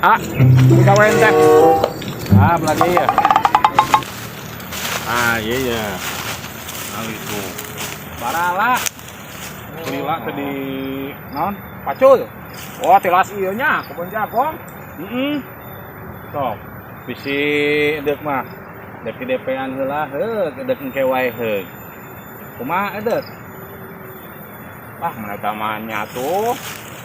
Ah, digawean teh. Ah, lagi ya. Ah, iya ya. Nah, itu. Barala. Lila teh di naon? Pacul. Oh, tilas ieu nya, kebun jagung. Heeh. Sok. Bisi deuk mah. Dek di DP-an heula heug, deuk engke wae heug. Kumaha deuk? Wah, mana mah nyatu.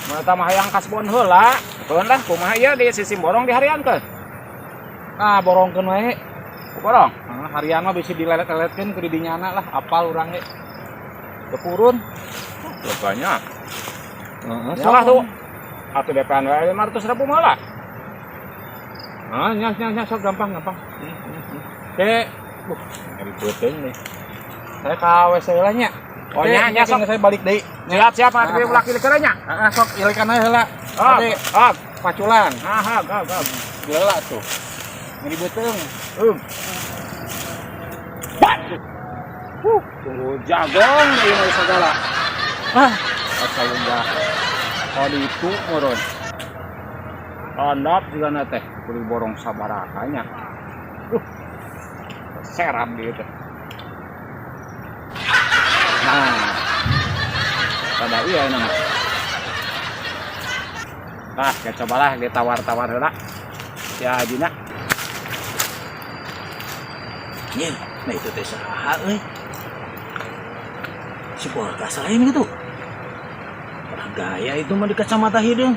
Mana mah hayang kasbon heula. Keun lah, kumaha ieu di sisi borong dihariankeun? Ah, borongkeun wae. Borong. Ah, harian mah bisi dilelet-leletkeun ku di dinyana lah, apal urang ge. Teu purun. Banyak. Heeh, Salah tuh. Atuh DP-an wae 500 ribu malah. Ah, nya nya nya sok gampang gampang. Oke, ngeri beuteung nih. Saya ka WC heula nya. Oh, nya, nya, sok. Saya balik deui. Siap, siap, atuh ulah kieu nya. Heeh, sok ilikan aja heula. Ah, Ade, ah, paculan. ah, ah, ah. Gila tuh. Ngeri beuteung. Waduh. Tunggu jagong ini segala. Ah, asal udah. Oh, itu meureun. Ondop juga na teh, kudu borong sabarahanya. Serap dia teh. Nah, pada iya nama. Nah, kita cobalah ditawar-tawar heula. Ya, Jina. Nya, nah itu teh saha euy? Si Porkas lain gitu. Lah gaya itu mah di kacamata hideung.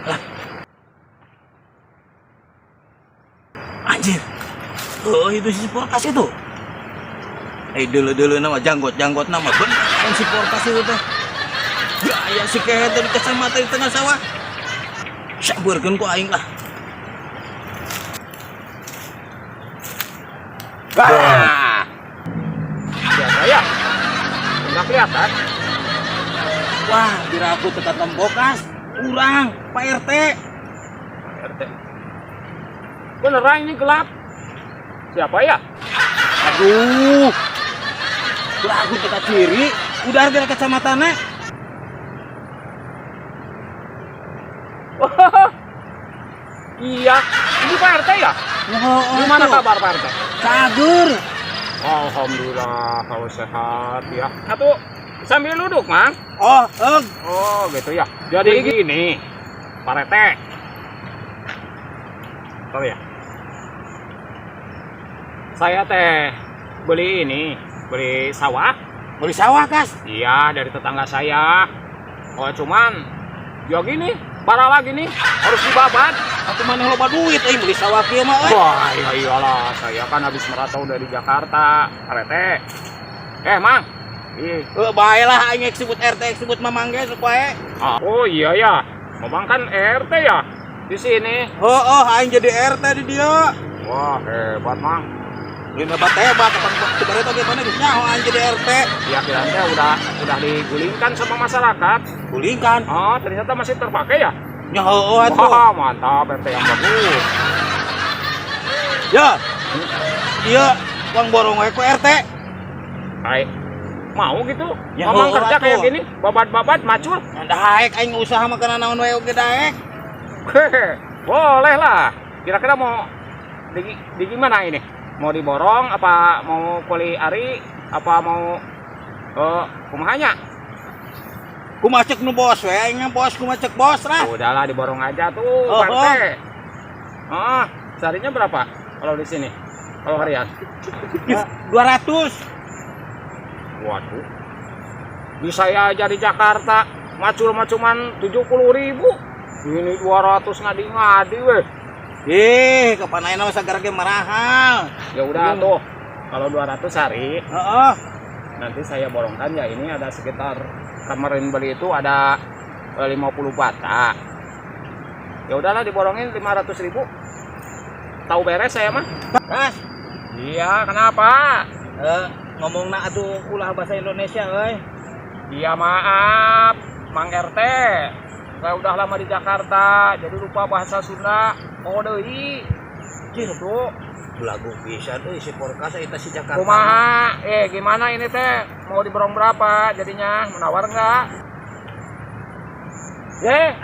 Lah. Anjir. Oh, itu si Porkas itu. Eh, deuleu-deuleu nama janggot-janggot nama bener si Porkas itu teh. Gaya si kehet di kacamata di tengah sawah. Sabeurkeun ku aing lah. Wah. Siapa ya? Enggak kelihatan. Wah, biraku tetap nembokas. Urang, Pak RT. Pak RT. Beneran ini gelap. Siapa ya? Aduh. Biraku tetap ciri. Udah ada kacamatana. Oh, iya, ini Pak RT ya? Oh, Gimana kabar Pak RT? Cagur. Alhamdulillah, kalau sehat ya. Atau sambil duduk, Mang. Oh, eg. Oh, gitu ya. Jadi gini, Pak RT. Tahu ya? Saya teh beli ini, beli sawah. Beli sawah, Kas? Iya, dari tetangga saya. Oh, cuman ya gini, parah lagi nih, harus dibabat. Atuh maneh loba duit euy beli sawah kieu mah euy. Wah, iya iyalah, saya kan habis merantau dari Jakarta, Pak RT. Mang. Ih. Bae lah aing ek sebut RT, ek sebut Mamang ge sok wae. Ah, oh iya ya. Mamang kan RT ya di sini. Heeh, aing jadi RT di dieu. Wah, hebat, Mang. Lain hebat-hebat, apa kabar eta ge mana geus nyaho aing jadi RT. Ya kirain teh udah digulingkan sama masyarakat. Gulingkan? Oh, ternyata masih terpakai ya? Ya heeh atuh. Wah, mantap RT yang bagus. Ya. Iya, uang borong we ku RT. Hai. Mau gitu? Ya, Mamang heeh kerja kayak atuh. gini, babat-babat macul. Nah, daek aing usaha mah kana naon we oge daek. Hehe, boleh lah. Kira-kira mau di gimana ini? Mau diborong apa mau kuli ari apa mau kumahanya? Kumaha cek nu bos we aing mah bos kumaha cek bos lah. Udahlah diborong aja tuh, Oh, Pak RT. oh. Ah, seharinya berapa kalau di sini? Kalau harian? 200. Waduh. Di saya aja di Jakarta macul mah cuman 70.000. Ini 200 ngadi-ngadi weh. Ih, kapan ayeuna mah sagara ge marahal. Ya udah tuh. Kalau 200 hari, Heeh. nanti saya borongkan ya, ini ada sekitar kemarin beli itu ada 50 bata. Ya udahlah diborongin 500.000. Tahu beres saya mah. Kas. Iya, kenapa? Ngomongna atuh ulah bahasa Indonesia euy. Iya, maaf, Mang RT. Saya udah lama di Jakarta, jadi lupa bahasa Sunda. Oh deui. Gitu. Belagu pisan euy si Porkas eta si Jakarta. Kumaha? Gimana ini teh? Mau diborong berapa jadinya? Menawar nggak?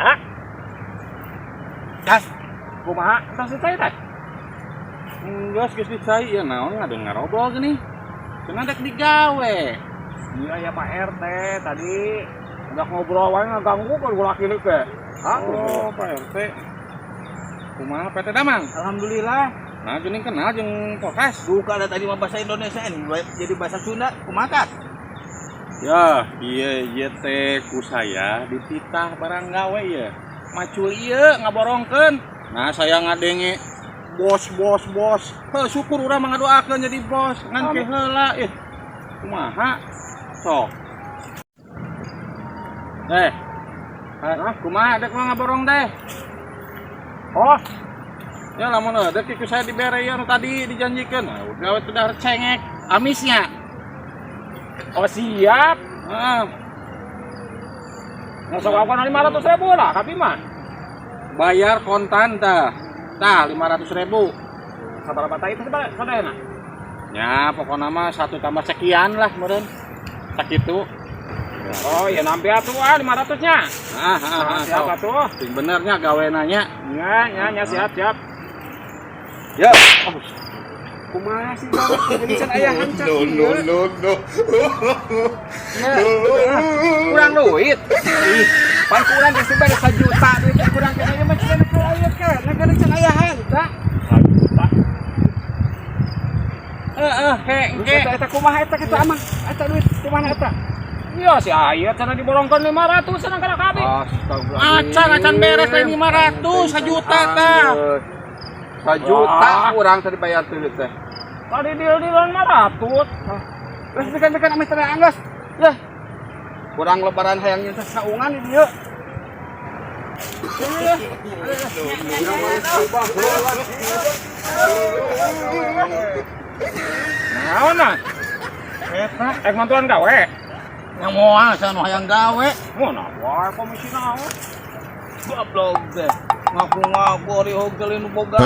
Ah. Gas. Kumaha? Entos dicai teh? Geus, geus dicai ya, naon ngadon ngarobrol gini. Cenah dek digawe. Iya ya, Pak RT tadi udah ngobrol wae, ngaganggu kan gua laki ke. Hah? Oh, Pak RT. Kumaha, PT Damang? Alhamdulillah. Nah, geuning kenal jeung Polkas. Bukan ada tadi mah bahasa Indonesia ini jadi bahasa Sunda. Kumaha? Ya, iya iya teh ku saya dititah barang gawe ya. Macul ieu ngaborongkeun. Nah, saya ngadenge bos, bos, bos. Heuh, syukur urang mah ngadoakeun jadi bos. Ngan ke heula ih. Kumaha? Sok. Eh. Ah, kumaha dek mah ngaborong teh? Oh, Ya, lamun dek ku saya dibere ya nu tadi dijanjikeun. Nah, gawe teh cengek amisnya. Oh, siap. Ah, Nggak sok aku 500 ribu lah, tapi mah. Bayar kontan tah. Tah, 500 ribu. Sabar bata itu sadayana. Ya, pokoknya mah satu tambah sekian lah meureun. Sakitu. Oh iya, nampi atuh ah 500 nya. Ah, ah, ah, Siap sok. atuh. Sing benernya gawe nanya. Nya nya nya, siap siap. Ya. Kumaha sih gawe jadi can aya hancur. No, no, no, no. Kurang duit. Ih, pan kurang geus dibere 1 juta duit teh kurang ke ieu mah cenah ke aya ke. Nagara can aya hanca. Heeh, ke engke. Eta eta kumaha eta kitu amang? Eta duit kumaha eta? Iya si aya cenah diborongkeun 500 cenah kana kabeh. Acan acan beres lain 500 1 juta tah. 1 juta Wah. kurang tadi bayar duit teh. Tadi deal-dealan 500. Terus bikin-bikin ame teh anggas. Lah. Kurang lebaran hayang nyeun saungan di dieu. Naon nah? Eta Ek mantuan gawe. Yang moal saya nu hayang gawe. Mana wae komisi naon? Goblok teh. Ngaku-ngaku ari hogelin boga.